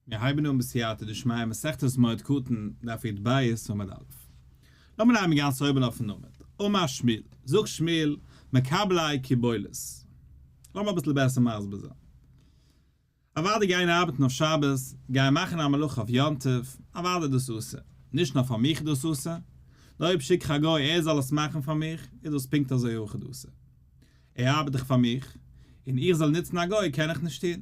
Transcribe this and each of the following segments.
מיר הייבן אן בסייעתא דשמיא מסכת מועד קטן, דף י"ב עמוד א'. לאמיר נעמען גאנץ אויבן אויפן עמוד. אמר שמואל, זאגט שמואל, מקבלי קיבולת. לאמיר אביסל בעסער מסביר זיין. אוודאי גיין ארבעטן אויף שבת, גיין מאכן א מלאכה אויף יום טוב, אוודאי דאס אסור. נישט נאר פאר מיך איז דאס אסור, נאר אויב שיק איך א גוי ער זאל עס מאכן פאר מיך, איז דאס פונקט אזוי אויך אסור. ער ארבעט דאך פאר מיך, און איך זאל נוצן א גוי קען איך נישט טון.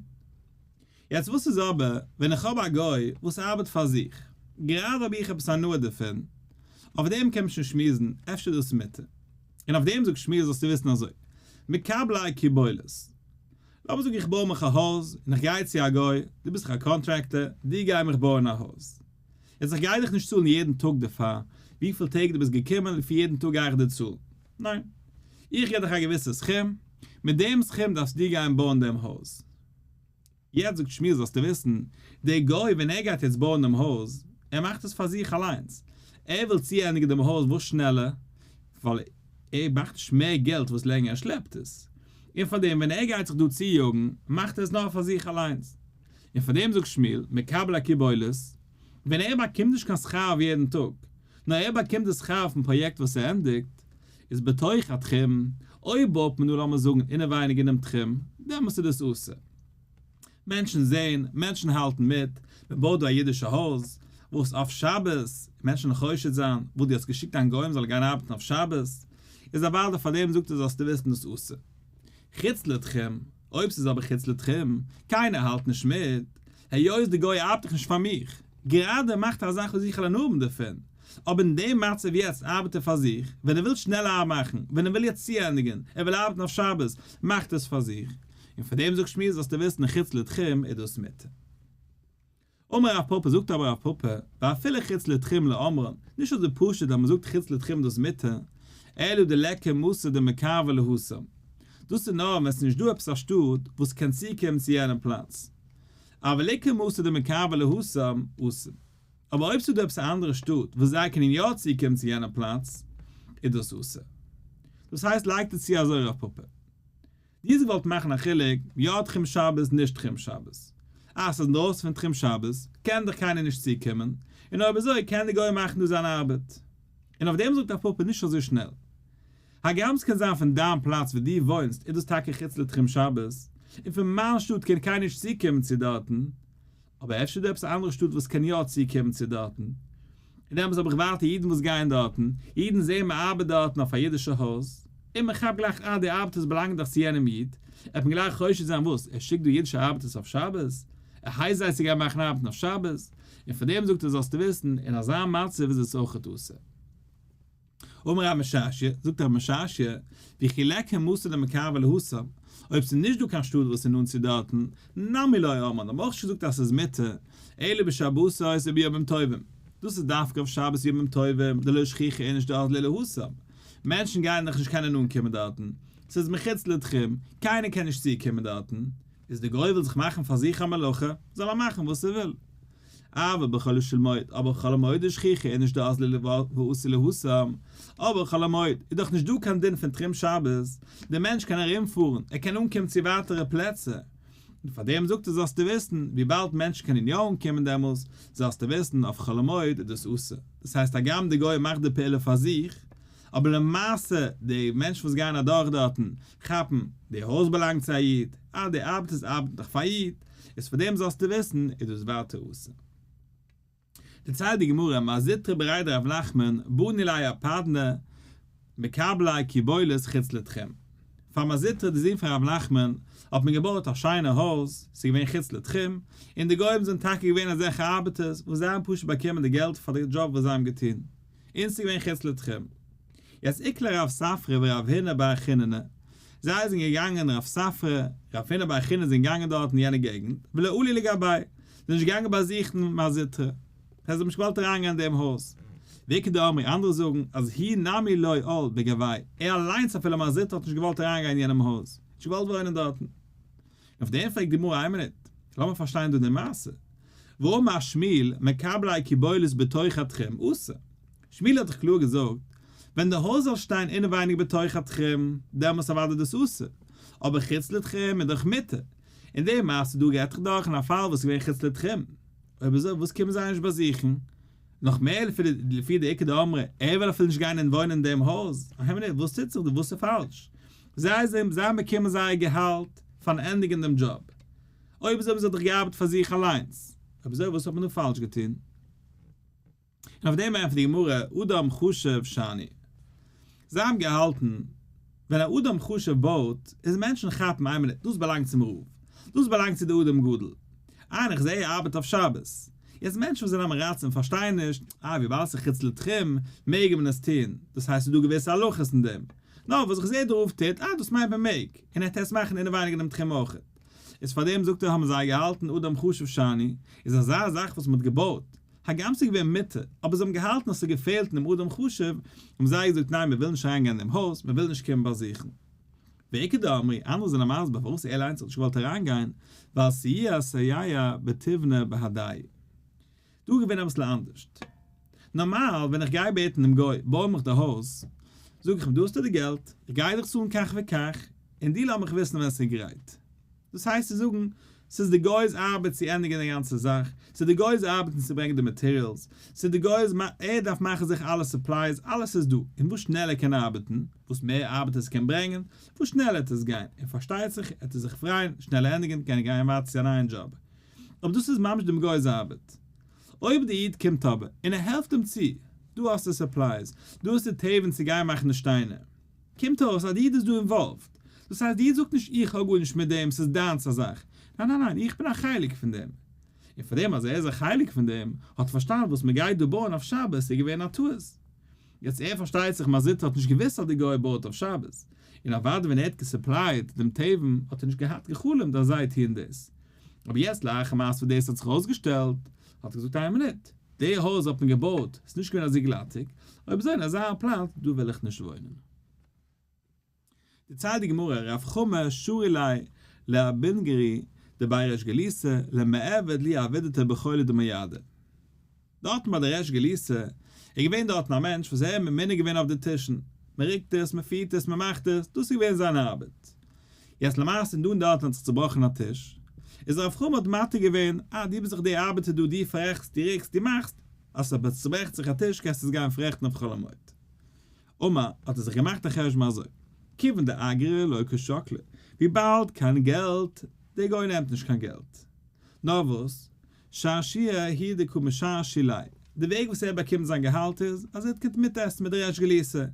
יעצט וואס איז אבער ווען איך האב א גוי וואס ארבעט פאר זיך, גראדע האב איך עפעס הנאה דערפון, אויף דעם קען מען שוין שמועסן, אפשר דאס מותר. און אויף דעם זאגט שמואל זאלסטו וויסן אזוי, מקבלי קיבולת. לאמיר זאגן איך בוי מיך א הויז, און איך גיי צו א גוי, דו ביסט דאך א contractor, דו גיי מיך בויען א הויז. יעצט איך גיי דיך נישט צאלן יעדן טאג דערפאר, וויפיל טעג דו ביסט געקומען לפי יעדן טאג גיי איך דיר צאלן. ניין. איך גיב דיך א געוויסע סכום, מיט דעם סכום דארפסטו גיין בויען דעם הויז. יעצט זאגט שמואל זאלסטו וויסן, דער גוי ווען ער גייט יעצט בויען דעם הויז, ער מאכט עס פאר זיך אליינס, ער וויל צוענדיגן דעם הויז וואס שנעלער, ווייל ער מאכט נישט מער געלט וואס לענגער ער שלעפט עס, און פאר דעם ווען ער גייט זיך דא צויאגן, מאכט ער עס נאר פאר זיך אליינס. און פאר דעם זאגט שמואל, מקבל הקיבולת, ווען ער באקומט נישט קיין שכר אויף יעדן טאג, נאר ער באקומט די שכר אויפן פראיעקט וואס ער ענדיגט, איז בתוך התחום, אויב בויט מען דא לאמיר זאגן אינעווייניג אינעם תחום, דעמאלס איז דאס אסור. מענטשן זעהן, מענטשן האלטן מיט, מען בויט דא א אידישע הויז, וואס אויף שבת, מענטשן וועלן חושד זיין, וואס דו האסט געשיקט דיין גוים זאלן גיין ארבעטן אויף שבת, איז אוודאי פאר דעם זאגט ער זאלסטו וויסן דאס אסור. חוץ לתחום, אויב ס'איז אבער חוץ לתחום, קיינער האלט נישט מיט, היות די גוי ארבעט דאך נישט פאר מיך, גראדע מאכט ער א זאך וואס איך וועל הנאה האבן דערפון, אבער אין דעם מצב יעצט ארבעט ער פאר זיך, ווען ער וויל שנעלער מאכן, ווען ער וויל יעצט צוענדיגן, ער וויל ארבעטן אויף שבת, מאכט ער עס פאר זיך, און פאר דעם זאגט שמואל זאלסטו וויסן חוץ לתחום איז דאס מותר. אמר רב פפא, זאגט אבער רב פפא, ואפילו חוץ לתחום לא אמרן, נישט אזוי פשוט אז מען זאגט חוץ לתחום איז דאס מותר, אלא דליכא מתא דמקרבא להתם. דאס איז נאר ווען עס איז נישט דא עפעס א שטאט וואס קען צוקומען צו יענעם פלאץ. אבל איכא מתא דמקרבא להתם, אסור. אבער אויב ס'איז דא עפעס א אנדערע שטאט וואס זיי קענען יא צוקומען צו יענעם פלאץ, איז דאס אסור. דאס הייסט לייגט ער צו אזוי רב פפא. דו האסט געוואלט מאכן א חילוק, יא תחום שבת נישט תחום שבת. אה ס'איז אינדרויסן פון תחום שבת, קען דאך קיינער נישט צוקומען, און אויב אזוי קען די גוי מאכן דא זיין ארבעט. און אויף דעם זאגט רב פפא נישט אזוי שנעל. הגם ס'קען זיין פון דיין פלאץ וואו דו וואוינסט איז דאס טאקע חוץ לתחום שבת, און פון מיין שטאט קען קיינער נישט צוקומען צו דארטן, אבער אפשר איז דא עפעס א אנדערע שטאט וואס קען יא צוקומען צו דארטן, און דעמאלטס האב איך ווייטער אידן וואס גייען דארטן, אידן זעען מען ארבעט דארטן אויף א אידישע הויז, און מען כאפט גלייך אה די ארבעטערס באלאנגען דאך צו יענעם איד, עט מען גלייך חושד זיין וואס, ער שיקט דא אידישע ארבעטערס אויף שבת? ער הייסט זיי צו גיין מאכן ארבעטן אויף שבת? און פאר דעם זאגט ער זאלסטו וויסן, אין אזא מצב איז עס אויכעט אסור. אמר רב משרשיא, זאגט רב משרשיא, וכי ליכא מתא דמקרבא להתם, אויב ס'איז נישט דא קיין שטאט וואס איז נאנט צו דארטן, נמי לא אמרן, האט מען אויך נישט געזאגט אז ס'איז מותר, אלא בשבתות ובימים טובים, דאס איז דווקא אויף שבת ימים טובים, דלא שכיחא איניש דאזלי להתם, מענטשן גייען דאך נישט קענען אנקומען דארטן, ס'איז מחוץ לתחום, קיינער קען נישט צוקומען דארטן, איז די גוי וויל זיך מאכן פאר זיך א מלאכה, זאל ער מאכן וואס ער וויל. אבל בחולו של מועד, אבער חול המועד איז שכיחא איז נישט דא אזלי ואתי להתם, אבער חול המועד איז דאך נישט דא קיין דין פון תחום שבת, דער מענטש קען ארום פארן, ער קען אנקומען צו ווייטערע פלעצער, און פאר דעם זאגט ער זאלסטו וויסן, וויבאלד מענטשן קענען יא אנקומען דעמאלס, זאלסטו וויסן אויף חול המועד איז דאס אסור, דאס הייסט הגם די גוי מאכט די פעולה פאר זיך, אבער למעשה די מענטשן וואס גייען אדורך דארטן כאפן, די הויז באלאנגט צו א איד, אה די ארבעטערס ארבעטן דאך פאר א איד, איז פאר דעם זאלסטו וויסן איז דאס ווייטער אסור. דערציילט די גמרא, מר זוטרא בריה דרב נחמן, בנו ליה אפדנא מקבלי קיבולת חוץ לתחום. פאר מר זוטרא די זון פון רב נחמן האט מען געבויט א שיינע הויז, ס'איז געווען חוץ לתחום, און די גוים זענען טאקע געווען אזעלכע ארבעטערס וואס זיי האבן פשוט באקומען די געלט פאר די דזשאב וואס זיי האבן געטון, און ס'איז געווען חוץ לתחום. יעצט איקלע רב ספרא ורב הונא בר חיננא, זיי זענען געגאנגען רב ספרא, רב הונא בר חיננא זענען געגאנגען דארט אין יענע געגנט, ולא עלו לגביה, זענען נישט געגאנגען באזוכן מר זוטרא, זיי האבן נישט געוואלט אריינגיין אין דעם הויז. ואיכא דאמרי, אנדערע זאגן אז הוא נמי לא עאל בגויה, ער אליינס אפילו מר זוטרא האט נישט געוואלט אריינגיין אין יענעם הויז, נישט געוואלט וואוינען דארטן. אויף דעם פרעגט די גמרא איין מינוט, לאמיר פארשטיין דא די מעשה, והאמר שמואל מקבלי קיבולת בתוך התחום אסור, שמואל האט דאך קלאר געזאגט, ווען די הויז זאל שטיין אינעווייניג בתוך התחום, דעמאלס אוודאי דאס אסור, אבער חוץ לתחום איז דאך מותר, און די מעשה דא גערעדט זיך דאך אין א פאל וואס איז געווען חוץ לתחום. אויב אזוי וואס קומען זיי נישט באזוכן? נאך מער לפי די איכא דאמרי, ער וויל אפילו נישט גיין און וואוינען אין דעם הויז, איין מינוט, וואס טוט זיך דא, וואס איז פאלש? זיי זענען, זיי באקומען זייער געהאלט פארן ענדיגן דעם דזשאב, אויב אזוי האבן זיי דאך געארבעט פאר זיך אליינס, אויב אזוי וואס האט מען דא פאלש געטון? און אויף דעם ענטפערט די גמרא, אדם חשוב שאני. זיי האבן געהאלטן, ווען א אדם חשוב בויט, איז מענטשן כאפן איין מינוט, דאס באלאנגט צום רב, דאס באלאנגט צו די אדם גדול. אה, און איך זע ער ארבעט אויף שבת. יעצט מענטשן וואס זענען עם הארצים פארשטייען נישט, אה, וויבאלד ס'איז חוץ לתחום, מעג מען עס טון, דאס הייסט ס'איז דא געוויסע הלכות אין דעם. נאר וואס איך זע דער רב טוט, אה, דאס מיינט מען מעג, און ער טוט עס מאכן אינעווייניג אינעם תחום אויך. איז פארדעם זאגט ער האבן זיי געהאלטן אדם חשוב שאני, איז אזא זאך וואס מ'האט געבויט, הגם ס'איז געווען מותר, אבער זיי האבן געהאלטן אז ס'האט געפעלט אינעם אדם חשוב, האבן זיי געזאגט ניין מ'וויל נישט אריינגיין אין דעם הויז, מ'וויל נישט קומען באזוכן. ואיכא דאמרי, אנדערע זענען מסביר פארוואס ער אליינס האט נישט געוואלט אריינגיין, ווייל סייע סייע בתיבנא בהדייהו. דא איז געווען אביסל אנדערשט. נארמאל ווען איך גיי בעטן דעם גוי בוי מיך די הויז, זאג איך אים דא האסטו די געלט, איך גיי דיך צאלן כך וכך, און דו לאז מיך וויסן ווען ס'איז גרייט. דאס הייסט צו זאגן, ס'איז די גוי'ס ארבעט צו ענדיגן די גאנצע זאך, ס'איז די גוי'ס ארבעט אונז צו ברענגען די materials, ס'איז די גוי'ס, ער דארף מאכן זיכער אלע supplies, אלעס איז דא, און וואס שנעלער קען ער ארבעטן, וואס מער ארבעט עס קען ברענגען, וואס שנעלער העט עס גיין, און פארשטייט זיך העט ער זיך פרייען, שנעלער ענדיגן, קען ער גיין ווייטער צו א נייען דזשאב. אבער דאס איז ממש דעם גוי'ס ארבעט. אויב די איד קומט אבער, און ער העלפט אים צו, דא האסטו supplies, דא האסטו תבן צו גיין מאכן די שטיינער, קומט אויס אז די איד איז דא involved, דאס הייסט די איד זאגט נישט איך האב גארנישט מיט דעם ס'איז דיינס א זאך, ניין ניין ניין איך בין א חלק פון דעם, און פאר דעם אז ער איז א חלק פון דעם האט ער פארשטאנען וואס מ'גייט דא בויען אויף שבת איז געווען א טעות. יעצט ער פארשטייט זיך מר זוטרא האט נישט געוואוסט אז די גוי בויעט אויף שבת, און אוודאי ווען ער האט געסופלייט דעם תבן האט ער נישט געהאט גע'חלומ'ט אז זיי טוען דאס, אבער יעצט לאחר מעשה וואס דאס האט זיך אויסגעשטעלט האט ער געזאגט איין מינוט, די הויז האט מען געבויט, ס'איז נישט געווען אזוי גלאטיג, אויב אזוי אין אזא פלאץ דא וויל איך נישט וואוינען. דערציילט די גמרא, רב חמא שרי ליה לאבינגרי דבי ריש גלותא למעבד להו עבידתא בחולא דמועדא. דארטן ביי די ריש גלותא איז געווען דארטן א מענטש וואס ער איז ממונה געווען אויף די טישן, מען רוקט עס, מען פירט עס, מען מאכט עס, דאס איז געווען זיין ארבעט. יעצט למעשה דא און דארטן האט זיך צובראכן א טיש, איז רב חמא האט מתיר געווען, אה דו ביסט דאך דער ארבעטער דא, דו פאררעכטסט, דו רוקסט, דו מאכסט, אז ס'צוברעכט זיך א טיש קענסטו עס גיין פאררעכטן אויף חול המועד. אמר, האט ער זיך געמאכט א חשבון אזוי, כיוון דאגרא לא קא שקלי, וויבאלד קיין געלט, דער גוי נעמט נישט קיין געלט. נאר וואס, שרשיא הוא דקא משרשי ליה, די וועג וואס ער באקומט זיין געהאלט איז, אז ער האט געקענט מיטעסן מיט די ריש גלותא, מען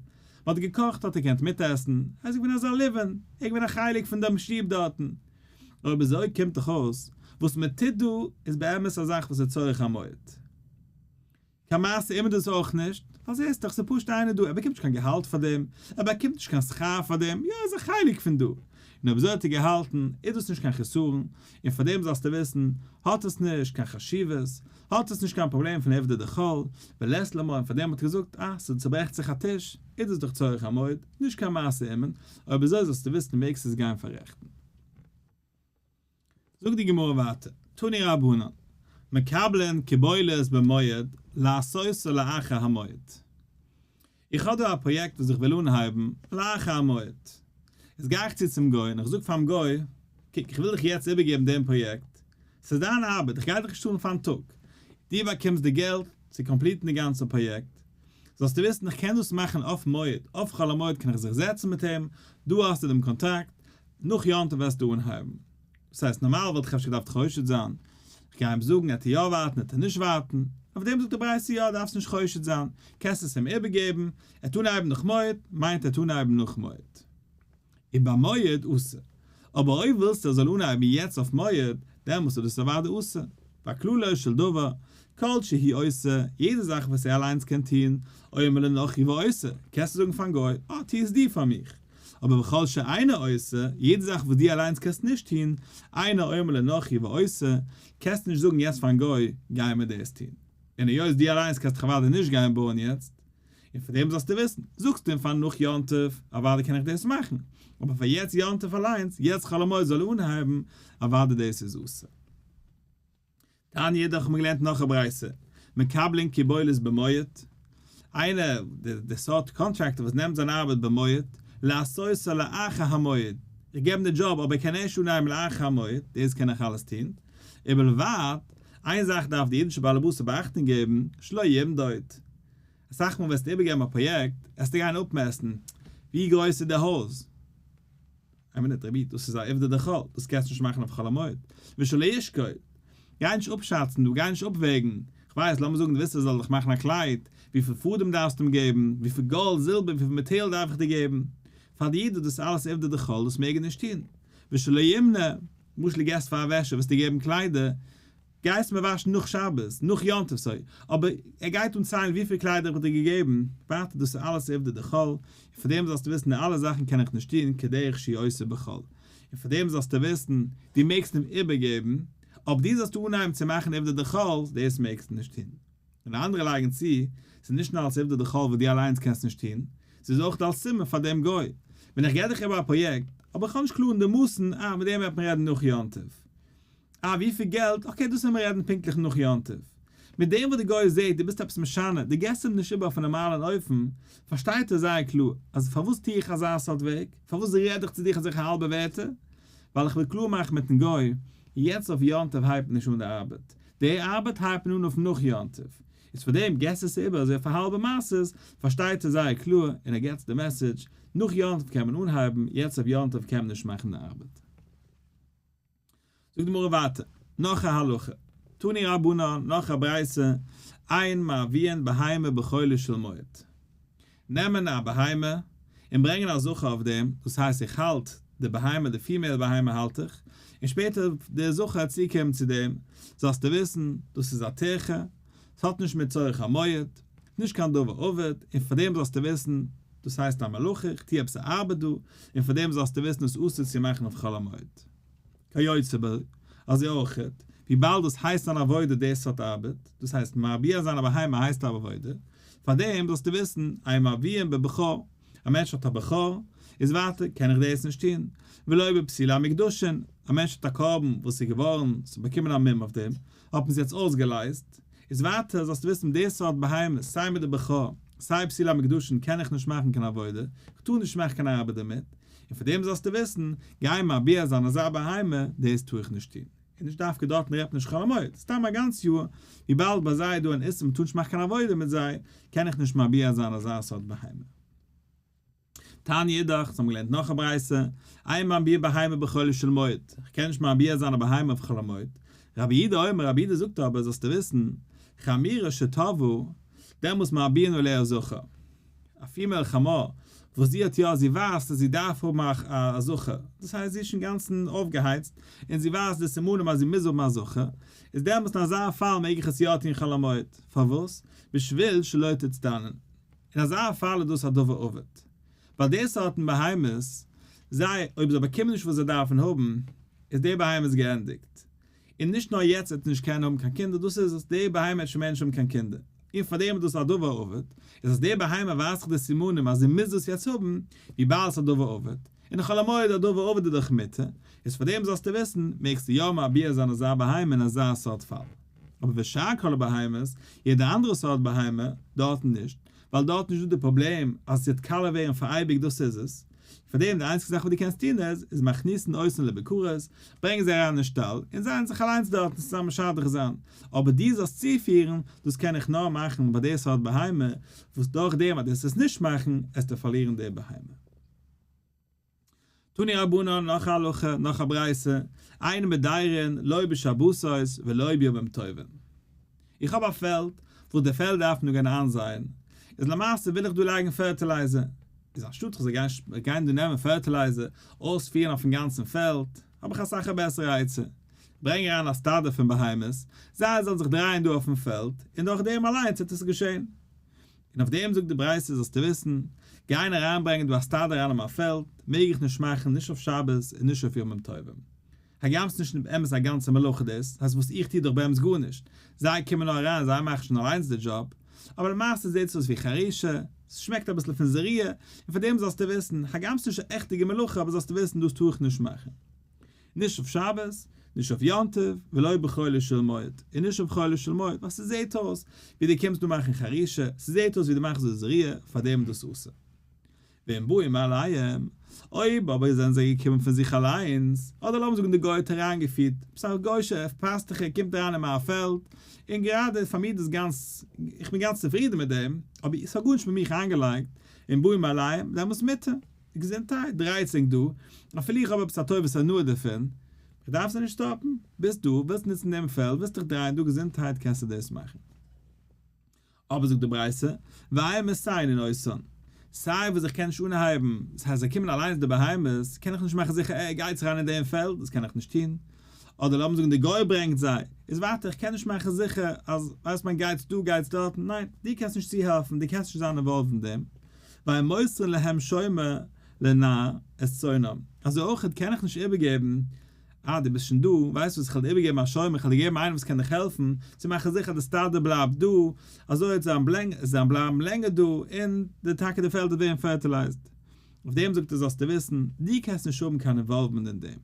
האט געקאכט האט ער געקענט מיטעסן, ער איז געווען אזא לבן, ער איז געווען א חלק פון דעם שטוב דארטן. אויב אזוי קומט דאך אויס, וואס מען טוט דא איז באמת א זאך וואס איז צורך המועד. קיין מעשה אימער דאס אויך נישט, ווייל זעסט דאך ס'איז פשוט איינער דא, ער באקומט נישט קיין געהאלט פאר דעם, ער באקומט נישט קיין שכר פאר דעם, יא ער איז א חלק פון דא, און אויב אזוי האט ער געהאלטן, איז דאס נישט קיין חסרון, און פאר דעם זאלסטו וויסן, האט עס נישט קיין חשיבות, האט עס נישט קיין פראבלעם פון עובדא דחול, ולית ליה מרא, און פאר דעם האט ער געזאגט, אה, ס'צוברעכט זיך א טיש, איז דאס דאך צורך המועד, נישט קיין מעשה אומן, אויב אזוי זאלסטו וויסן מעגסט עס גיין פאררעכטן. זאגט די גמרא ווייטער, תנו רבנן, מקבלין קיבולת במועד לעשותה לאחר המועד. איך האב דא א פראיעקט וואס איך וויל אנהייבן לאחר המועד. איז גיי איך צו צום גוי און איך זאג פארן גוי, קוק איך וויל דיך יעצט איבערגעבן דעם פראיעקט, ס'איז דיין ארבעט, איך גיי דיך נישט צאלן פארן טאג, דו באקומסט די געלט צו קאמפליטן די גאנצע פראיעקט, זאלסטו וויסן איך קען דאס מאכן אויף מועד, אויף חול המועד קען איך זיך זעצן מיט אים, דא האסטו דעם קאנטראקט, נאך יום טוב וועסטו אנהייבן. דאס הייסט נארמאל וואלט איך אפשר געדארפט חושד זיין, איך גיי אים זאגן עט ער יא ווארטן עט ער נישט ווארטן, אויף דעם זאגט די ברייתא יא דארפסט נישט חושד זיין, קענסט עס אים איבערגעבן, עט אנהייבן נאך מועד, מיינט עט אנהייבן נאך מועד. ובמועד אסור. אבער אויב ווילסטו ער זאל אנהייבן יעצט אויף מועד, דעמאלסט איז דאס אוודאי אסור. והכללו של דבר, כל שהוא עושה, יעדע זאך וואס ער אליינס קען טון, אומר לנכרי ועושה, קענסטו זאגן פארן גוי, אה, טו עס דו פאר מיך. אבער וכל שאינו עושה, יעדע זאך וואס דו אליינס קענסט נישט טון, אינו אומר לנכרי ועושה, קענסטו נישט זאגן יעצט פארן גוי, גיי מיר דאס טון. און היות דו אליינס קענסט דאך אוודאי נישט גיין בויען יעצט, און פאר דעם זאלסטו וויסן, זאגסטו אים פאר נאך יום טוב, אוודאי קען איך דאס מאכן, אבער פאר יעצט יום טוב אליינס, יעצט חול המועד זאל אנהייבן, אוודאי דאס איז אסור. תניא אידך האט מען געלערנט נאך א ברייתא, מקבלין קיבולת במועד, איינער, די סארט contractor וואס נעמט זיין ארבעט במועד, לעשותה לאחר המועד, איך געב אים די דזשאב אבער ער קען ערשט אנהייבן לאחר המועד, דאס קען איך אלעס טון, ובלבד. איין זאך דארף די אידישע באלעבאס אבער אכטונג געבן, שלא ימדוד. אסאך מאל וועסטו איבערגעבן א פראיעקט, עסטו גיין אפמעסטן, ווי גרויס איז די הויז? איין מינוט רבי, דאס איז א עובדא דחול, דאס קענסטו נישט מאכן אויף חול המועד. ושלא ישקול. גיי נישט אפשאצן דא, גיי נישט אפוועגן. כ'ווייס, לאמיר זאגן דו ווילסט ער זאל דיך מאכן א קלייד, וויפיל פאדעם דארפסטו אים געבן, וויפיל גאלד, זילבער, וויפיל מעטעל דארף איך דיר געבן. פאר די איד איז דאס אלעס עובדא דחול, דאס מעג ער נישט טון. ושלא ימנה, למשל דו געסט פאר א וועשער וועסטו געבן קליידער, גייסט מיר וואשן נאך שבת, נאך יום טוב סוי, אבער ער גייט אן ציילן וויפיל קליידער איך האב דיר געגעבן, ווייטער דאס איז אלעס עובדא דחול, און פאר דעם זאלסטו וויסן די אלע זאכן קען איך נישט טון כדרך שהוא עושה בחול, און פאר דעם זאלסטו וויסן, דו מעגסט אים איבערגעבן, אבער דו זאלסט אנהייבן צו מאכן עובדא דחול, דאס מעגסטו נישט טון. און אנדערע לייגן צו, ס'איז נישט נאר אלס עובדא דחול וואס דו אליינס קענסט נישט טון, ס'איז אויך אלס סימן פאר דעם גוי, ווען איך געב דיך איבער א פראיעקט, אבער איך האב נישט קלאר אין די מאסן, אה, מיט דעם וועט מען רעדן נאך יום טוב. אה, וויפיל געלט? okay, דאס וועלן מיר רעדן פונקטליך נאך יום טוב. מיט דעם וואס די גוי זעט דו ביסט עפעס משנה, דו געסט אים נישט איבער אויף א נארמאלן אופן, פארשטייט ער זייער קלאר אז פארוואס טו איך אזא סארט וועג, פארוואס רעד איך צו דיך אזעלכע האלבע ווערטער, ווייל איך וויל קלאר מאכן מיטן גוי, יעצט אויף יום טוב הייבט מען נישט אן די ארבעט, די ארבעט הייבט מען אן אויף נאך יום טוב, איז פאר דעם געסט עס איבער אזוי אויף א האלבע מעשות, פארשטייט ער זייער קלאר און ער געטס די message, נאך יום טוב קען מען אנהייבן, יעצט אויף יום טוב קען מען נישט מאכן די ארבעט. זאגט די גמרא ווייטער, נאך א הלכה, תנו רבנן, נאך א ברייתא, אין מרביעין בהמה בחולו של מועד. נעמען א בהמה און ברענגען א זכר אויף דעם, דאס הייסט איך האלט די בהמה, די female בהמה האלט איך, און שפעטער די זכר וועט צוקומען צו דעם, זאלסטו וויסן, דאס איז א טירחא, ס'האט נישט מיט צורך המועד, נישט קיין דבר אבד, און פאר דעם זאלסטו וויסן, דאס הייסט א מלאכה, איך טו עפעס א ארבעט דא, און פאר דעם זאלסטו וויסן עס אסור צו מאכן אויף חול המועד. כיוצא בו, אזוי אויכעט, וויבאלד דאס הייסט אן עבודה די סארט ארבעט, דאס הייסט מרביע זיין א בהמה הייסט א עבודה, פאר דעם זאלסטו וויסן, אין מרביעין בבכור, א מענטש האט א בכור, איז ווייטער קען איך דאס נישט טון, ולא בפסולי המוקדשין, א מענטש האט א קרבן וואס איז געווארן, ס'האט באקומען א מום אויף דעם, האט מען עס יעצט אויסגעלייזט, איז ווייטער זאלסטו וויסן די סארט בהמות, סיי מיט די בכור, סיי פסולי המוקדשין קען איך נישט מאכן קיין עבודה, איך טאר נישט מאכן קיין ארבעט דערמיט, און פאר דעם זאלסטו וויסן, גיי מרביע זיין אזא בהמה, דאס טאר איך נישט טון. און נישט דווקא דארטן רעדט מען נישט חול המועד, סתם א גאנץ יאר, וויבאלד ביי זיי איז דא אן איסור מ'טאר נישט מאכן קיין עבודה מיט זיי, קען איך נישט מרביע זיין אזא סארט בהמה. תניא אידך, אונז האבן געלערנט נאך א ברייתא, אין מרביעין בהמה בחולו של מועד, איך קען נישט מרביע זיין א בהמה אויף חול המועד, רבי יהודה אומר, רבי יהודה זאגט אבער, זאלסטו וויסן, חמורה שטבעה, דעמאלס מרביעין עליה זכר. א female חמור וואס זי האט יא, זי ווייסט אז זי דארף האבן א זכר, דאס הייסט זי איז שוין אינגאנצן אויפגעהייצט און זי ווייסט די סימנים אז זי מוז האבן א זכר, איז דעמאלס אין אזא פאל מעג איך עס יא טון חול המועד, פארוואס? בשביל שלא תצטנן. אין אזא פאל איז דאס א דבר אבד. ווייל די סארטן בהמות, זיי, אויב זיי באקומען נישט וואס זיי דארפן האבן, איז די בהמות געענדיגט. און נישט נאר יעצט וועט זי נישט קענען האבן קיין קינדער, דאס איז אז די בהמה וועט שוין מער נישט האבן קיין קינדער, און פאר דעם איז דאס א דבר אבד, איז אז די בהמה ווייזט זיך די סימנים אז זי מוז דאס יעצט האבן, וויבאלד ס'איז א דבר אבד, און חול המועד א דבר אבד איז דאך מותר, איז פאר דעם זאלסטו וויסן, מעגסטו יא מרביע זיין אזא בהמה אין אזא סארט פאל. אבער ושאר כל הבהמות, יעדע אנדערע סארט בהמה, דארטן נישט, ווייל דארט נישט דא די פראבלעם אז עס וועט קאלע ווערן פאר אייביג דאס איז עס, פאר דעם די איינציגסטע זאך וואס דו קענסט טון איז, איז מכניסין אותן לבקרות, ברענג זיי אריין אין שטאל, און זיי וועלן זיך אליינס דארטן צוזאמען משדך זיין, אבער דו זאלסט צופירן, דאס קען איך נאר מאכן ביי די סארט בהמה, וואס דורך דעם אז דו וועסט עס נישט מאכן, עסטו פארלירן די בהמה. תנו רבנן, נאך א הלכה, נאך א ברייתא, אין מדירין לא בשבתות ולא בימים טובים. איך האב א פעלד, וואס די פעלד דארף מען דא גיין איינזייען, איז למעשה וויל איך דא לייגן fertilizer, איז אנשטאט איך זאל גיין גיין דא נעמען fertilizer, אויספירן אויפן גאנצן פעלד, האב איך אסאך א בעסערע עצה, ברענג אריין א סטאדע פון בהמות, זיי זאלן זיך דרייען דא אויפן פעלד, און דורך דעם אליינס וועט עס געשען. און אויף דעם זאגט די ברייתא זאלסטו וויסן, גיין אריינברענגען דא א סטאדע אריין אין מיין פעלד, מעג איך נישט מאכן נישט אויף שבת און נישט אויף ימים טובים. הגם ס'נישט באמת א גאנצע מלאכה דאס, הייסט וואס איך טו דאך באמת גארנישט, זיי קומען נאר אריין זיי מאכן שוין אליינס די דזשאב, אבער למעשה זעט עס אויס ווי חרישה, ס'שמעקט אביסל פון זריעה, און פאר דעם זאלסטו וויסן, הגם ס'נישט א עכטיגע מלאכה אבער זאלסטו וויסן דאס טאר איך נישט מאכן. נישט אויף שבת, נישט אויף יום טוב, ולא בחולו של מועד, און נישט אויף חולו של מועד, ווייל ס'זעט אויס ווי דו קומסט דא מאכן חרישה, ס'זעט אויס ווי דו מאכסט דא זריעה, פאר דעם איז דאס אסור. ואם באים מאליהם, אויב אבער זענען זיי געקומען פון זיך אליינס, אדער לאמיר זאגן די גוי האט אריינגעפירט, עפעס א גוי'שע פאסטוכער קומט אריין אין מיין פעלד, און גראדע פאר מיר איז דאס גאנץ, איך בין גאנץ צופרידן מיט דעם, אבער עס האט גארנישט מיט מיך איינגעלייגט, אם באים מאליהם, דעמאלטס מותר, געזונטהייט, דרייטס ענק דא, אפילו איך האב עפעס א טובת הנאה דערפון, איך דארף זיי נישט סטאפן, ביסט דא, ווילסט נוצן דעם פעלד, ווילסט דיך דרייען דא, געזונטהייט קענסטו דאס מאכן. אבער זאגט די ברייתא, ואין מסייעין אותן, סיי וואס איך קען נישט אנהייבן, דאס הייסט זיי קומען אליינס די בהמות, קען איך נישט מאכן זיכער אה גייטס אריין אין דעם פעלד, דאס קען איך נישט טון, אדער לאמיר זאגן די גוי ברענגט זיי, איז ווייטער איך קען נישט מאכן זיכער אז ווייסט מען גייטס דא גייטס דארטן, ניין, דו קענסט נישט צוהעלפן, דו קענסט נישט זיין involved אין דעם, ואין מוסרין להם שומר לנער את צאנם, אזוי אויך קען איך נישט איבערגעבן אה, דו ביסט שוין דא, ווייסט וואס, איך וועל דיר איבערגעבן א שומר, איך וועל דיר געבן איינעם וואס קען דיך העלפן, צו מאכן זיכער אז די סטאדע בלייבט דא, אזוי וועט זיי בלייבן לענגער דא, און די טאקע די פעלד וועט ווערן fertilized. אויף דעם זאגט ער זאלסטו וויסן, דו קענסט נישט האבן קיין involvement אין דעם.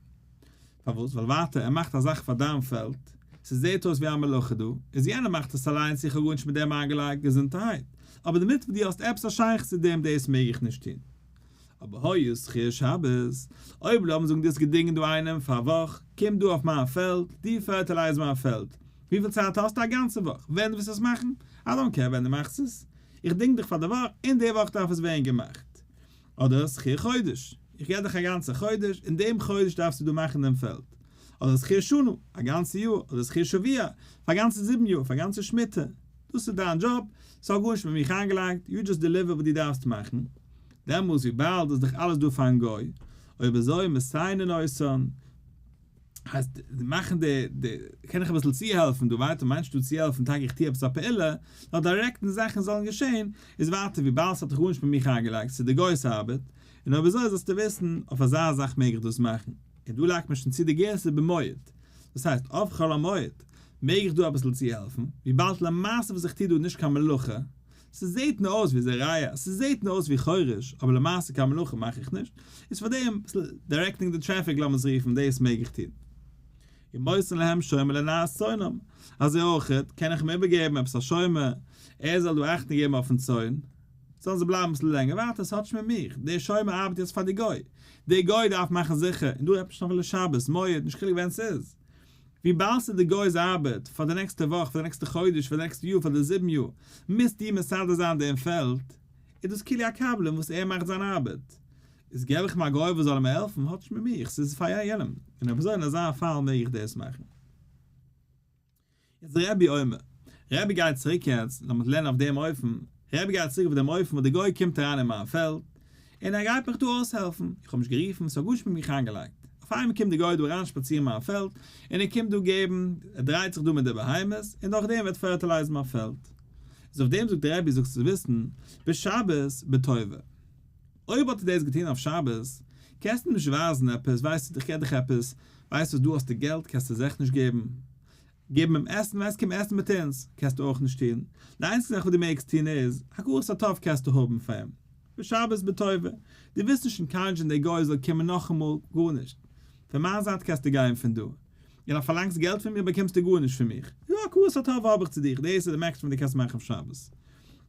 פארוואס? ווייל ווייטער, ער מאכט א זאך פאר דיין פעלד, ס'זעט אויס ווי א מלאכה דא, איז יענער מאכט עס אליינס, איך האב גארנישט מיט דעם איינגעלייגט, געזונטערהייט. אבער די מינוט וואס דו האסט עפעס א שייכות צו דעם, דאס מעג איך נישט טון. אבער היה שכיר שבת, אויב לאמיר זאגן דו האסט געדינגען דא איינעם פאר א וואך, קום דא אויף מיין פעלד, דו fertilize מיין פעלד, וויפיל צייט האסטו א גאנצע וואך, ווען דו ווילסט עס מאכן, I don't care ווען דו מאכסט עס, איך דינג דיך פאר די וואך, אין די וואך דארף עס ווערן געמאכט. אדער שכיר חודש, איך געב דיך א גאנצע חודש, אין דעם חודש דארפסטו דא מאכן דעם פעלד. אדער שכיר שנה, א גאנצע יאר, אדער שכיר שבוע, פאר גאנצע זיבן יאר, פאר גאנצע שמיטה. דאס איז דיין דזשאב, ס'האט גארנישט מיט מיך איינגעלייגט, you just deliver וואס דו דארפסט מאכן. דעמאלס וויבאלד איז דאך אלעס דא פארן גוי, אויב אזוי מסייעין אותן, הייסט מאכן די די, קען איך אביסל צוהעלפן דא ווייטער, מיינט נישט דא צוהעלפן טאקע איך טו עפעס א פעולה, נאר direct ן זאכן זאלן געשען, איז ווייטער וויבאלד ס'האט דאך גארנישט מיט מיך איינגעלייגט, ס'איז די גוי'ס ארבעט, און אויב אזוי זאלסטו וויסן, אויף אזא זאך מעג איך דאס מאכן. און דא לייגט מען שוין צו די גירסא במועד, דאס הייסט אויף חול המועד מעג איך דא אביסל צוהעלפן, וויבאלד למעשה וואס איך טו דא איז נישט קיין מלאכה, ס'זעהט נאר אויס ווי זורע, ס'זעהט נאר אויס ווי חורש, אבער למעשה קיין מלאכה מאך איך נישט, איז פאר דעם אביסל directing די טרעפיק לאמיר עס רופן, דאס מעג איך טון. ומוסרין להם שומר לנער צאנם, אזוי אויך קען איך אים איבערגעבן עפעס א שומר, ער זאל דא אכטונג געבן אויפן צאן, זאלן זיי בלייבן אביסל לענגער, ווייטער ס'האט נישט מיט מיך, דער שומר ארבעט יעצט פאר די גוי, דער גוי דארף מאכן זיכער, און דא רעדט מען נישט אפילו שבת, מועד, נישט חילוק ווען ס'איז. וויבאלד ס'איז די גוי'ס ארבעט, פאר די נעקסטע וואך, פאר די נעקסטע חודש, פאר די נעקסטע יאר, פאר די זיבן יאר, מוזטו מסדר זיין דעם פעלד, איז דאס כאילו א קבלן וואס ער מאכט זיין ארבעט. איז געב איך אים א גוי וואס זאל אים העלפן, האט נישט מיט מיך, ס'איז פאר יענעם, און אויב אזוי אין אזא פאל מעג איך דאס מאכן. יעצט רבי אומר, רבי גייט צוריק יעצט, לאמיר לערנען אויף דעם אופן, רבי גייט צוריק אויף דעם אופן וואס די גוי קומט אריין אין מיין פעלד, און ער גייט מיך דא אויסהעלפן, איך האב נישט גערופן, ס'האט גארנישט מיט מיך איינגעלייגט, אויף איינמאל קומט די גוי דא אריין שפאצירן מיין פעלד, און ער קומט דא געבן, ער דרייט זיך דא מיט די בהמות, און נאכדעם וועט fertilize ן מיין פעלד. איז אויף דעם זאגט דער רבי, זאגסט צו וויסן, בשבת בטובה. אויב האט ער דאס געטון אויף שבת, קענסטו אים נישט ווייזן עפעס, ווייסט איך געב דיך עפעס, ווייסט וואס דא האסטו געלט קענסטו זיך נישט געבן, געבן אים עסן, ווייסט קום עסן מיט אונז, קענסטו אויך נישט טון, די איינציגסטע זאך וואס דו מעגסט טון איז, הכרת הטוב קענסטו האבן פאר אים, בשבת בטובה, דו ווילסט נישט encourage ן דער גוי זאל קומען נאכאמאל, גארנישט, פון מיין זייט קענסטו גיין פון דא, און אז פארלאנגסט געלט פון מיר באקומסטו גארנישט פון מיך, יא הכרת הטוב האב איך צו דיך, דאס איז די maximum דו קענסט מאכן אויף שבת.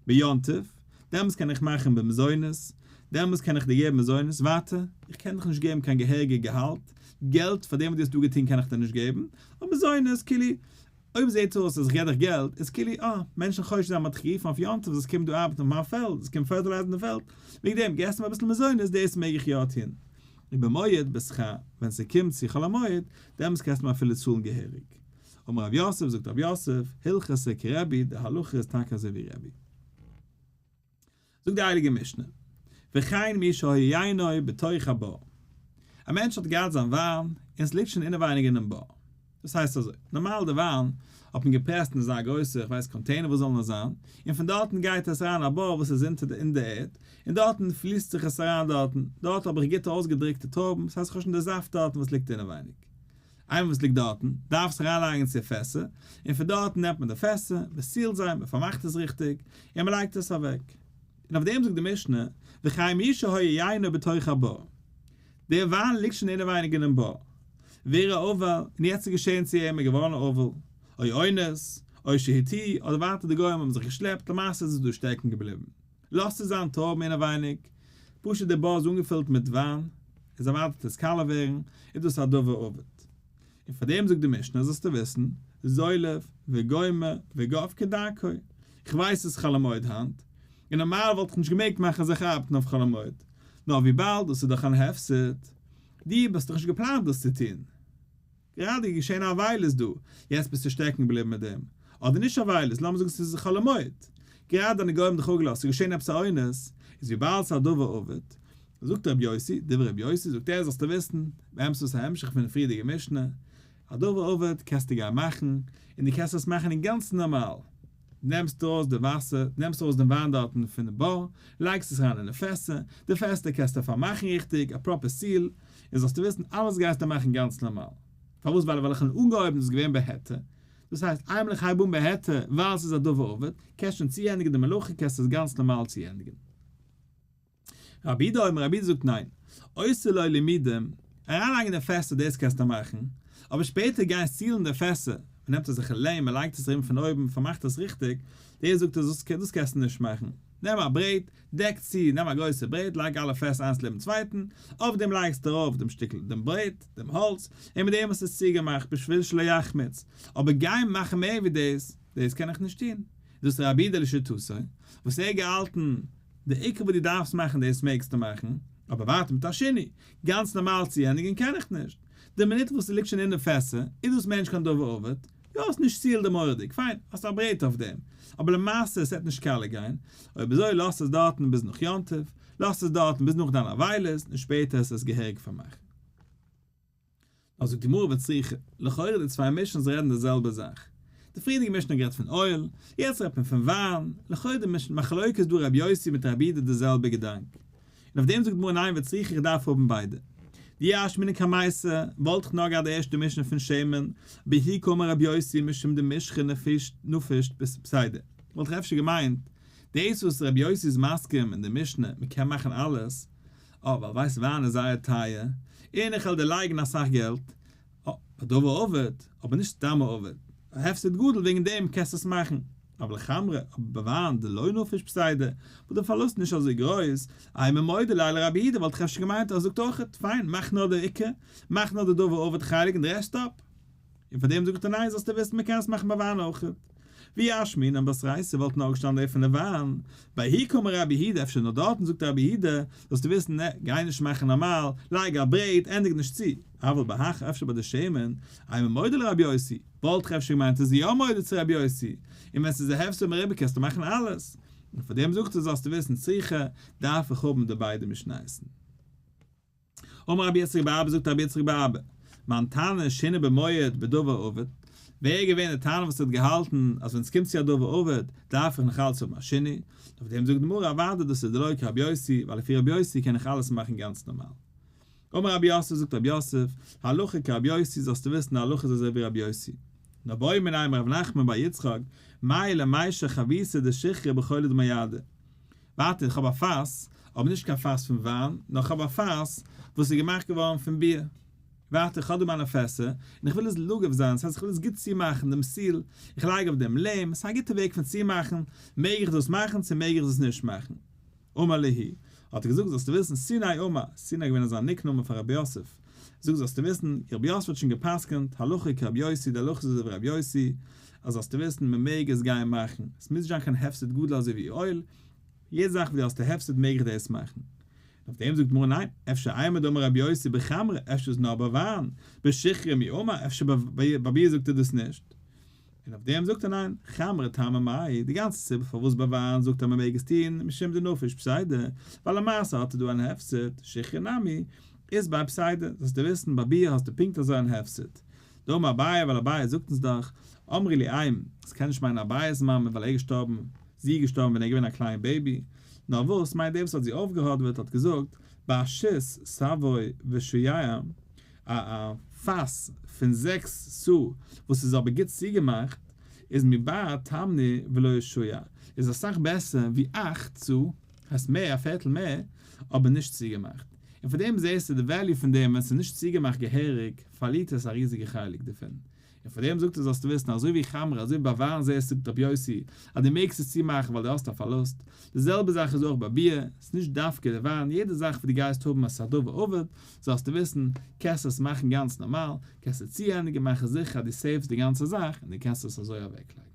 ביום טוב, דעמאלס קען איך מאכן במזונות, דעמאלס קען איך דיר געבן מזונות, ווייטער, איך קען דיך נישט געבן קיין געהעריגע געהאלט, געלט פאר דעם וואס דו האסט דא געטון קען איך דיר נישט געבן, אבער מזונות, כאילו, אויב זעט אויס אז איך געב דיך געלט, איז כאילו, אה, מענטשן חושד זיין מ'האט דיך גערופן אויף יום טוב זאלסט קומען דא ארבעטן אויף מיין פעלד, זאלסט קומען fertilize ן די פעלד, וועגן דעם געסט מיר אביסל מזונות, דאס מעג איך יא טון. ובמועד בשכר, ווען ס'קומט צו חול המועד, דעמאלס קענסטו מיר אפילו צאלן געהעריג. אמר רב יוסף, זאגט רב יוסף, הלכתא כרבי, די הלכה איז טאקע אזוי ווי רבי. זאגט די הייליגע משנה, וכן מי שהיה יינו בתוך הבור, א מענטש האט געהאט זיין וויין און עס ליגט שוין אינעווייניג אינעם בור, דאס הייסט אזוי, נארמאל די וויין האט מען געפרעסט אין אזא גרויסע איך ווייס container וואס זאל נאר זיין, און פון דארטן גייט עס אריין א בור וואס איז אונטער די אין די ערד, און דארטן פליסט זיך עס אריין דארטן, דארט האב איך גוטע אויסגעדרוקטע טרויבן, ס'הייסט איך האב שוין די זאפט דארטן וואס ליגט אינעווייניג. איינמאל וואס ליגט דארטן, דארף עס אריינלייגן צו פעסער, און פון דארטן נעמט מען די פעסער, מען seal ט זיי, מען פארמאכט עס ריכטיג, און מען לייגט עס אוועק. און אויף דעם זאגט די משנה, וכן מי שהיה יינו בתוך הבור. דער וויין ליגט שוין אינעווייניג אינעם בור. ואירע אבל, און יעצט איז געשען צו אים, ער איז געווארן אבל, או אונס, או שהטו, אדער ווייטער די גוים האבן זיך געשלעפט, למעשה איז עס דא שטעקן געבליבן. לאזט ער זיין טרויבן אינעווייניג. פשוט די בור איז אנגעפילט מיט וויין, איז אוודאי וועט עס קאלע ווערן, איז דאס א דבר אבד. און פאר דעם זאגט די משנה זאלסטו וויסן, זולף וגומר וגף כדרכו, איך ווייס עס איז חול המועד היינט, און נארמאל וואלט איך נישט געמעגט מאכן אזעלכע ארבעטן אויף חול המועד, נאר וויבאלד דאס איז דאך אן הפסד, דו האסט דאך נישט געפלאנט דאס צו טון, גראדע איז געשען א אבילות דא, יעצט ביסטו שטעקן געבליבן מיט דעם, אדער נישט אבילות, לאמיר זאגן ס'איז חול המועד, גראדע דיינע גוים האבן דיך אפגעלאזט, ס'איז געשען עפעס א אונס, איז וויבאלד ס'איז א דבר אבד, זאגט רבי יוסי, דברי רבי יוסי, זאגט ער זאלסטו וויסן, באמת איז עס א המשך פון די פריערדיגע משנה, א דבר אבד קענסטו גיין מאכן, און דו קענסט עס מאכן אינגאנצן נארמאל, נעמסט ארויס די וואסער, נעמסט ארויס דעם וויין דארטן פונעם בור, לייגסט עס אריין אין די פעסער, די פעסער קענסטו פארמאכן ריכטיג, א proper seal, און זאלסטו וויסן אלעס גייסטו מאכן גאנץ נארמאל. פארוואס ווייל ווען איך האב אנגעהויבן איז עס געווען בהיתר, דאס הייסט איינמאל איך הייב אן בהיתר ווייל עס איז א דבר אבד, קענסט שוין צוענדיגן די מלאכה קענסטו עס גאנץ נארמאל צוענדיגן. רבי יהודה אומר רבי יהודה זאגט ניין, עושה לו לימודים, אריינלייגן די פעסער דאס קענסטו מאכן, אבער שפעטער גיין seal ן די פעסער, מען נעמט אזעלכע ליים מען לייגט עס ארום פון אויבן פארמאכט עס ריכטיג, דער זאגט אז דאס קענסטו נישט מאכן, נעם א ברעט, דעק צו, נעם א גרויסע ברעט, לייג אלע פעסער איינס לעבן צווייטן, אויף דעם לייגסטו ארויף דעם שטיקל, דעם ברעט, דעם האלץ, און מיט דעם האסטו עס צוגעמאכט בשביל שלא יחמיץ, אבער גיין מאכן מער ווי דאס, דאס קען איך נישט טון. דאס איז רבי יהודה לשיטתו, וואס ער האט געהאלטן, די עיקר וואס דו דארפסט מאכן דאס מעגסטו מאכן, אבער ווארט מיט א שני, גאנץ נארמאל צו ענדיגן קען איך נישט. די מינוט וואס ס'ליגט שוין אין די פעסער, איז דאס מער נישט קיין דבר אבד, יא האסט נישט sealed די מורא'דיג, פיין, האסט א ברעט אויף דעם, אבער למעשה עס וועט נישט קאלע גיין, אויב אזוי לאז עס דארטן ביז נאך יום טוב, לאז עס דארטן ביז נאך דיין אבילות, און שפעטער עס עס געהעריג פארמאכן. נאר זאגט די גמרא וצריכא, לכאורה די צוויי משנה'ס רעדן די זעלבע זאך. די פריערדיגע משנה האט גערעדט פון אויל, יעצט רעדט מען פון וויין, לכאורה די מחלוקת איז דא רבי יוסי מיט רבי יהודה די זעלבע געדאנק. און אויף דעם זאגט די גמרא ניין וצריכא איך דארף האבן ביידע. דאי אשמעינן קמייתא, וואלט איך נאר געהאט די ערשטע משנה פון שמן, בהיא קאמר רבי יוסי משום דמשחא נפישא פסידא, וואלט איך אפשר געמיינט, דאס וואס רבי יוסי איז מסכים אין די משנה מען קען מאכן אלעס, אה, ווייל ווייסט וויין איז זייער טייער, און איך וועל דיר לייגן אסאך געלט, אה, בדבר אבד, אבער נישט סתם א אבד, א הפסד גדול וועגן דעם קענסטו עס מאכן, אבל חמרא, אבער ביי וויין דלא נפיש פסידא, וואס די פארלוסט איז נישט אזוי גרויס, אימא מודה ליה לרבי יהודה וואלט איך אפשר געמיינט אז ער זאגט אויכעט, פיין, מאך נאר די עיקר, מאך נאר די דבר אבד חלק און די רעשט stop. און פאר דעם זאגט ער ניין זאלסטו וויסן מען קען עס מאכן ביי וויין אויכעט. ואי אשמעינן בתרייתא וואלט נאר געשטאנען דער פון די וויין, בהיא קאמר רבי יהודה אפשר נאר דארטן זאגט רבי יהודה, זאלסטו וויסן נע, גיי נישט מאכן נארמאל, לייג א ברעט, ענדיג נישט צו, אבל בהך אפשר ביי די שמן, אימא מודה לרבי יוסי, וואלט איך אפשר געמיינט איז יא מודה צו רבי יוסי, און ווען ס'איז א הפסד מרובה קענסטו מאכן אלעס, און פאר דעם זאגט ער זאלסטו וויסן צריכא, דארף איך האבן די ביידע משניות'ן. אמר רבי יצחק בר אבא זאגט רבי יצחק בר אבא, מאן תנא שינוי במועד בדבר אבד, ווער איז געווען דער תנא וואס האט געהאלטן אז ווען עס קומט צו א דבר אבד דארף איך נאך אלץ האבן א שינוי, אויף דעם זאגט די גמרא אוודאי דאס איז דלא כרבי יוסי, ווייל לפי רבי יוסי קען איך אלעס מאכן גאנץ נארמאל. אמר רבי יוסף זאגט רבי יוסף, הלכה כרבי יוסי זאלסטו וויסן די הלכה איז אזוי ווי רבי יוסי. נאר בעא מיניה מרב נחמן בר יצחק, מהו למישר חביתא דשיכרא בחולא דמועדא. ווארט איך האב א פאס, אבער נישט קיין פאס פון וויין, נאר איך האב א פאס וואס איז געמאכט געווארן פון ביר. ווארט איך האב דא מיינע פעסער, און איך וויל עס לגוף זיין, ס'הייסט איך וויל עס גוט צומאכן דעם seal, איך לייג אויף דעם ליים, ס'איז א גוטע וועג פון צומאכן, מעג איך דאס מאכן צו מעג איך דאס נישט מאכן? אמר להו, האט ער געזאגט זאלסטו וויסן סיני אמר, סיני איז געווען אזא nick נאמען פאר רבי יוסף, זאגט זאלסטו וויסן, רבי יוסף האט שוין גע'פסק'נט, הלכה כרבי יוסי, די הלכה איז אזוי ווי רבי יוסי, אז זאלסטו וויסן מען מעג עס גיין מאכן, עס מוז נישט זיין קיין הפסד גדול אזוי ווי אויל, יעדע זאך וואס דו האסט א הפסד מעג איך דאס מאכן. און אויף דעם זאגט גמרא ניין, אפשר אימר דאמר רבי יוסי בחמרא, אפשר איז נאר ביי וויין, בשיכרא מי אמר, אפשר ביי ביר זאגט ער דאס נישט. און אויף דעם זאגט ער ניין, חמרא טעמא מאי, די גאנצע סיבה פארוואס ביי וויין זאגט ער מען מעג עס טון, משום דנפיש פסידא, ווייל למעשה האט ער דא אן הפסד, שיכרא נמי, איז ביי פסידא, זאלסטו וויסן ביי ביר האסטו פונקט אזוי אן הפסד. דאמר אביי ווייל אביי זאגט אונז דאך, אמרי לי אם, עס קען נישט מיינען אביי'ס מאמע ווייל ער איז געשטארבן, זי איז געשטארבן ווען ער איז געווען א קליין baby, נאר וואס מיינט דער וואס האט זי אויפגעהאדעוועט האט געזאגט, בר שית סבי ושיאי, א א פאס פון זעקס סאה וואס איז אבער גוט צוגעמאכט, איז מבר תמני ולא שיאי, איז אסאך בעסער ווי אכט סאה, הייסט מער, א פערטל מער, אבער נישט צוגעמאכט. און פאר דעם זעסטו די value פון דעם ווען ס'איז נישט צוגעמאכט געהעריג, פארלירט עס א ריזיגע חלק דערפון. און פאר דעם זאגט ער זאלסטו וויסן אזוי ווי חמרא אזוי ווי ביי וויין זעסטו זאגט רבי יוסי אז דו מעגסט עס צומאכן ווייל דו האסט א פארלוסט, די זעלבע זאך איז אויך ביי ביר, ס'איז נישט דווקא די וויין, יעדע זאך וואס דו גייסט האבן אז ס'איז א דבר אבד, זאלסטו וויסן, קענסט עס מאכן גאנץ נארמאל, קענסט עס צוענדיגן מאכן זיכער אז דו save סט די גאנצע זאך און דו קענסט עס אזוי אוועקלייגן.